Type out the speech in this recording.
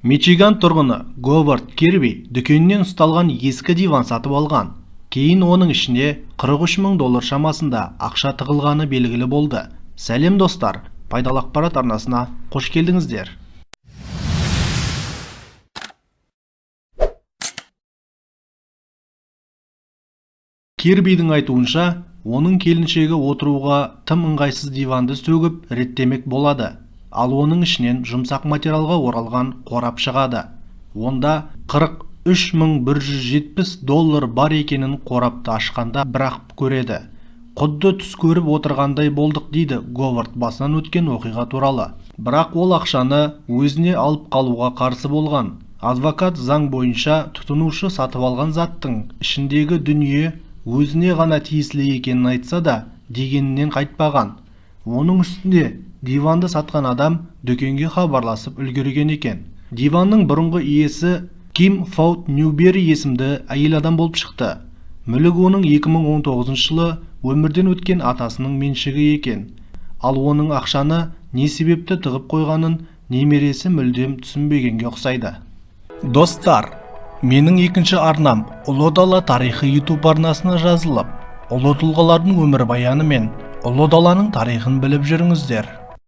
Мичиган тұрғыны Говард Кирби дүкеннен ұсталған ескі диван сатып алған. Кейін оның ішіне 43 мың доллар шамасында ақша тығылғаны белгілі болды. Сәлем достар, пайдалы ақпарат арнасына қош келдіңіздер. Кирбидің айтуынша, оның келіншегі отыруға тым ыңғайсыз диванды сөгіп реттемек болады. Ал оның ішінен жұмсақ материалға оралған қорап шығады. Онда 43 170 доллар бар екенін қорапты ашқанда бірақ көреді. Құдды түс көріп отырғандай болдық, дейді Говард басынан өткен оқиға туралы. Бірақ ол ақшаны өзіне алып қалуға қарсы болған. Адвокат заң бойынша тұтынушы сатып алған заттың ішіндегі дүние өзіне ғана тиесілі екенін айтса да, дегенінен қайтпаған. Оның үстіне диванды сатқан адам дүкенге хабарласып үлгерген екен. Диванның бұрынғы иесі Ким Фаут Ньюбери есімді әйел адам болып шықты. Мүлік оның 2019 жылы өмірден өткен атасының меншігі екен. Ал оның ақшаны не себепті тығып қойғанын немересі мүлдем түсінбегенге ұқсайды. Достар, менің екінші арнам Ұлы дала тарихы YouTube арнасына жазылып, ұлы тұлғалардың өмірбаяны мен Ұлы даланың тарихын біліп жүріңіздер.